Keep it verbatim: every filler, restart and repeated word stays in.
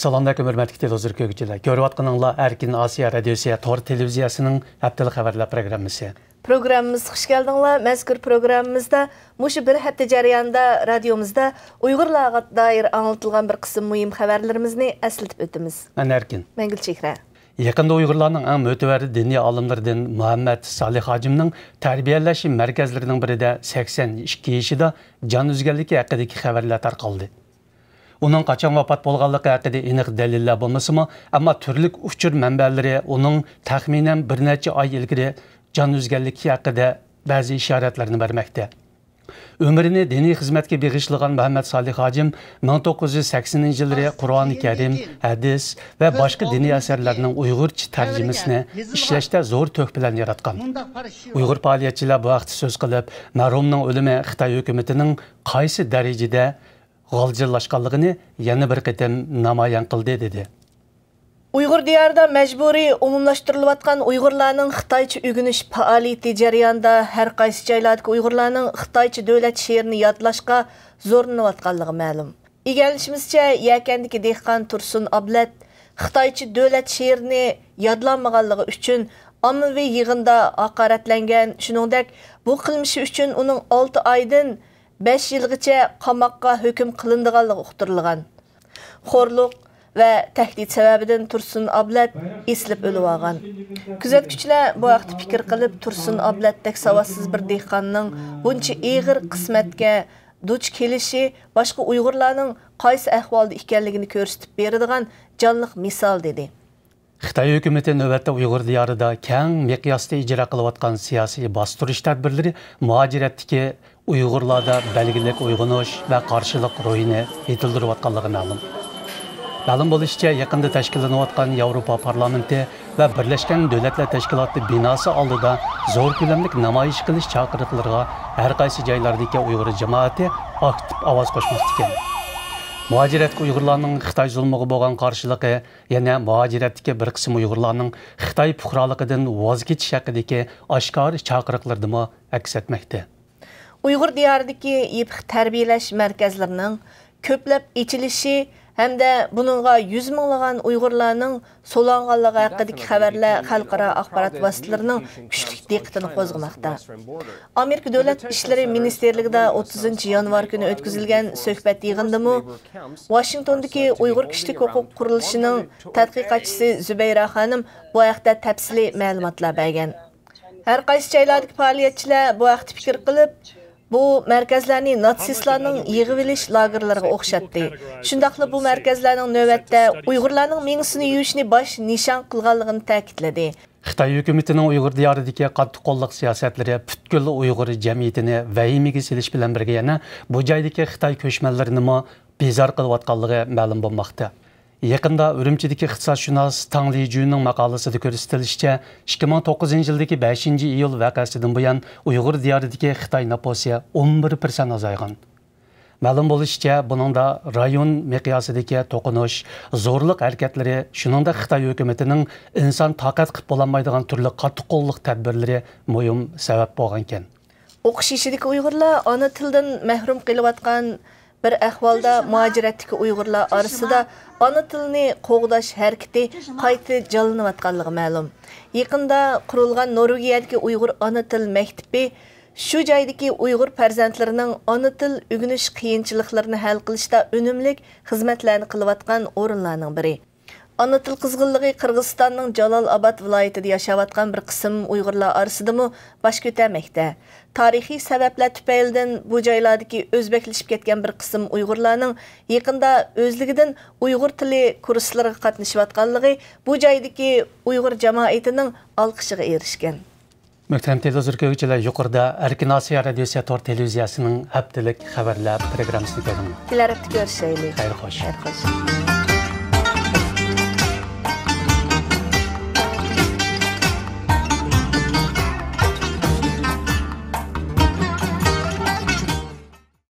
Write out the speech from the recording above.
سالام ئەلەيكۇم، ھۆرمەتلىك تېلېۋىزور كۆرگۈچىلەر. كۆرۈۋاتقىنىڭلار ئەركىن ئاسىيا رادىيوسى تور تېلېۋىزىيەسىنىڭ ھەپتىلىك خەۋەرلەر پروگراممىسى. پروگراممىمىزغا خۇش كەلدىڭلار. مەزكۇر پروگراممىمىزدا مۇشۇ بىر ھەپتە جەريانىدا رادىيومىزدا ئۇيغۇرلارغا دائىر ئاڭلىتىلغان بىر قىسىم مۇھىم خەۋەرلىرىمىزنى ئەسلىتىپ ئۆتىمىز. مەن ئەركىن. مەن گۈلچېھرە. يېقىندا ئۇيغۇرلارنىڭ ئەڭ مۆتىۋەر دىنىي ئالىملىرىدىن مۇھەممەد سالىھ ھاجىمنىڭ تەربىيەلەش مەركەزلىرىنىڭ بىرىدە سەكسەن ئىككى يېشىدا جان ئۈزگەنلىكى ھەققىدىكى خەۋەرلەر تارقالدى. ئۇنىڭ قاچان ۋاپات بولغانلىقى ھەققىدە ئېنىق دەلىللەر بولمىسىمۇ، ئەمما تۈرلۈك ئۇچۇر مەنبەلىرى ئۇنىڭ تەخمىنەن بىر نەچچە ئاي ئىلگىرى جان ئۈزگەنلىكى ھەققىدە بەزى ئىشارەتلەرنى بەرمەكتە. ئۆمرىنى دىنىي خىزمەتكە بېغىشلىغان مۇھەممەد سالىھ ھاجىم مىڭ توققۇز يۈز سەكسىنىنچى يىللىرى قۇرئانى كەرىم، ھەدىس ۋە باشقا دىنىي ئەسەرلەرنىڭ ئۇيغۇرچە تەرجىمىسىنى ئىشلەشتە زور تۆھپىلەرنى ياراتقان. ئۇيغۇر پائالىيەتچىلەر بۇ ھەقتە سۆز قىلىپ، مەرھۇمنىڭ ئۆلۈمى خىتاي ھۆكۈمىتىنىڭ قايسى دەرىجىدە غالجىرلاشقانلىقىنى يەنە بىر قېتىم نامايان قىلدى، دېدى. ئۇيغۇر دىيارىدا مەجبۇرىي ئومۇملاشتۇرۇلۇۋاتقان ئۇيغۇرلارنىڭ خىتايچە ئۆگىنىش پائالىيىتى جەريانىدا ھەر قايسى جايلاردىكى ئۇيغۇرلارنىڭ خىتايچە دۆلەت شېئىرىنى يادلاشقا زورلىنىۋاتقانلىقى مەلۇم. ئىگىلىنىشىمىزچە، يەكەندىكى دېھقان تۇرسۇن ئابلەت خىتايچە دۆلەت شېئىرىنى يادلانمىغانلىقى ئۈچۈن ئاممىۋى يىغىندا ھاقارەتلەنگەن، شۇنىڭدەك بۇ قىلمىشى ئۈچۈن ئۇنىڭ ئالتە ئايدىن بەش يىلغىچە قاماققا ھۆكۈم قىلىنىدىغانلىقى ئۇقتۇرۇلغان. خورلۇق ۋە تەھدىت سەۋەبىدىن تۇرسۇن ئابلەت ئېسىلىپ ئۆلۈۋالغان. كۆزەتكۈچىلەر بۇ ھەقتە پىكىر قىلىپ، تۇرسۇن ئابلەتتەك ساۋاتسىز بىر دېھقاننىڭ بۇنچە ئېغىر قىسمەتكە دۇچ كېلىشى باشقا ئۇيغۇرلارنىڭ قايسى ئەھۋالدا ئىكەنلىكىنى كۆرسىتىپ بېرىدىغان جانلىق مىسال، دېدى. خىتاي ھۆكۈمىتى نۆۋەتتە ئۇيغۇر دىيارىدا كەڭ مىقياستا ئىجرا قىلىۋاتقان سىياسىي باستۇرۇش تەدبىرلىرى مۇھاجىرەتتىكى ئۇيغۇرلاردا بەلگىلىك ئويغىنىش ۋە قارشىلىق روھىنى يېتىلدۈرۈۋاتقانلىقى مەلۇم. مەلۇم بولۇشىچە، يېقىندا تەشكىللىنىۋاتقان ياۋروپا پارلامېنتى ۋە بىرلەشكەن دۆلەتلەر تەشكىلاتى بىناسى ئالدىدا زور كۆلەملىك نامايىش قىلىش چاقىرىقلىرىغا ھەر قايسى جايلاردىكى ئۇيغۇر جامائىتى ئاكتىپ ئاۋاز قوشماقتا ئىكەن. مۇھاجىرەتتىكى ئۇيغۇرلارنىڭ خىتاي زۇلمىغا بولغان قارشىلىقى يەنە مۇھاجىرەتتىكى بىر قىسىم ئۇيغۇرلارنىڭ خىتاي پۇقرالىقىدىن ۋاز كېچىش ھەققىدىكى ئاشكارا چاقىرىقلىرىدىمۇ ئەكس ئەتمەكتە. ئۇيغۇر دىيارىدىكى يېپىق تەربىيەلەش مەركەزلىرىنىڭ كۆپلەپ ئېچىلىشى ھەمدە بۇنىڭغا يۈز مىڭلىغان ئۇيغۇرلارنىڭ سولانغانلىقى ھەققىدىكى خەۋەرلەر خەلقئارا ئاخبارات ۋاسىتىلىرىنىڭ كۈچلۈك دىققىتىنى قوزغىماقتا. ئامېرىكا دۆلەت ئىشلىرى مىنىستىرلىكىدا ئوتتۇزىنچى يانۋار كۈنى ئۆتكۈزۈلگەن سۆھبەت يىغىنىدىمۇ ۋاشىنگتوندىكى ئۇيغۇر كىشىلىك ھوقۇق قۇرۇلۇشىنىڭ تەتقىقاتچىسى زۇبەيرا خانىم بۇ ھەقتە تەپسىلىي مەلۇماتلار بەرگەن. ھەر قايسى جايلاردىكى پائالىيەتچىلەر بۇ ھەقتە پىكىر قىلىپ، بۇ مەركەزلەرنى ناتسىستلارنىڭ يىغىۋېلىش لاگېرلىرىغا ئوخشاتتى. شۇنداقلا بۇ مەركەزلەرنىڭ نۆۋەتتە ئۇيغۇرلارنىڭ مېڭىسىنى يۇيۇشنى باش نىشان قىلغانلىقىنى تەكىتلىدى. خىتاي ھۆكۈمىتىنىڭ ئۇيغۇر دىيارىدىكى قاتتىق قوللۇق سىياسەتلىرى پۈتكۈل ئۇيغۇر جەمئىيىتىنى ۋەھىمىگە سېلىش بىلەن بىرگە، يەنە بۇ جايدىكى خىتاي كۆچمەنلىرىنىمۇ بىزار قىلىۋاتقانلىقى مەلۇم بولماقتا. يېقىندا ئۈرۈمچىدىكى ئىقتىسادشۇناس تاڭ لىجۈنىڭ ماقالىسىدا كۆرسىتىلىشىچە، ئىككى مىڭ توققۇزىنچى يىلدىكى بەشىنچى ئىيۇل ۋەقەسىدىن بۇيان، ئۇيغۇر دىيارىدىكى خىتاي نوپۇسى ئون بىر پىرسەنت ئازايغان. مەلۇم بولۇشىچە، بۇنىڭدا رايون مىقياسىدىكى توقۇنۇش، زورلۇق ھەرىكەتلىرى، شۇنىڭدەك خىتاي ھۆكۈمىتىنىڭ ئىنسان تاقەت قىلىپ بولالمايدىغان تۈرلۈك قاتتىق قوللۇق تەدبىرلىرى مۇھىم سەۋەب بولغانىكەن. ئوقۇش يېشىدىكى ئۇيغۇرلار ئانا تىلدىن مەھرۇم قېلىۋاتقان بىر ئەھۋالدا، مۇھاجىرەتتىكى ئۇيغۇرلار ئارىسىدا ئانا تىلنى قوغداش ھەرىكىتى قايتا جانلىنىۋاتقانلىقى مەلۇم. يېقىندا قۇرۇلغان نورۋېگىيەدىكى ئۇيغۇر ئانا تىل مەكتىپى شۇ جايدىكى ئۇيغۇر پەرزەنتلىرىنىڭ ئانا تىل ئۆگىنىش قىيىنچىلىقلىرىنى ھەل قىلىشتا ئۈنۈملۈك خىزمەتلەرنى قىلىۋاتقان ئورۇنلارنىڭ بىرى. ئانا تىل قىزغىنلىقى قىرغىزىستاننىڭ جالال ئاباد ۋىلايىتىدە ياشاۋاتقان بىر قىسىم ئۇيغۇرلار ئارىسىدىمۇ باش كۆتەرمەكتە. تارىخىي سەۋەبلەر تۈپەيلىدىن بۇ جايلاردىكى ئۆزبەكلىشىپ كەتكەن بىر قىسىم ئۇيغۇرلارنىڭ يېقىندا ئۆزلۈكىدىن ئۇيغۇر تىلى كۇرسلىرىغا قاتنىشىۋاتقانلىقى بۇ جايدىكى ئۇيغۇر جامائىتىنىڭ ئالقىشىغا ئېرىشكەن. مۆھتەرەم تېلېۋىزور كۆرگۈچىلەر، يۇقىرىدا ئەركىن ئاسىيا رادىيوسى تور تېلېۋىزىيەسىنىڭ ھەپتىلىك خەۋەرلەر پروگراممىسىنى كۆردۈڭلار. كېلەر ھەپتە كۆرۈشەيلى. خەير خوش. خەير خوش.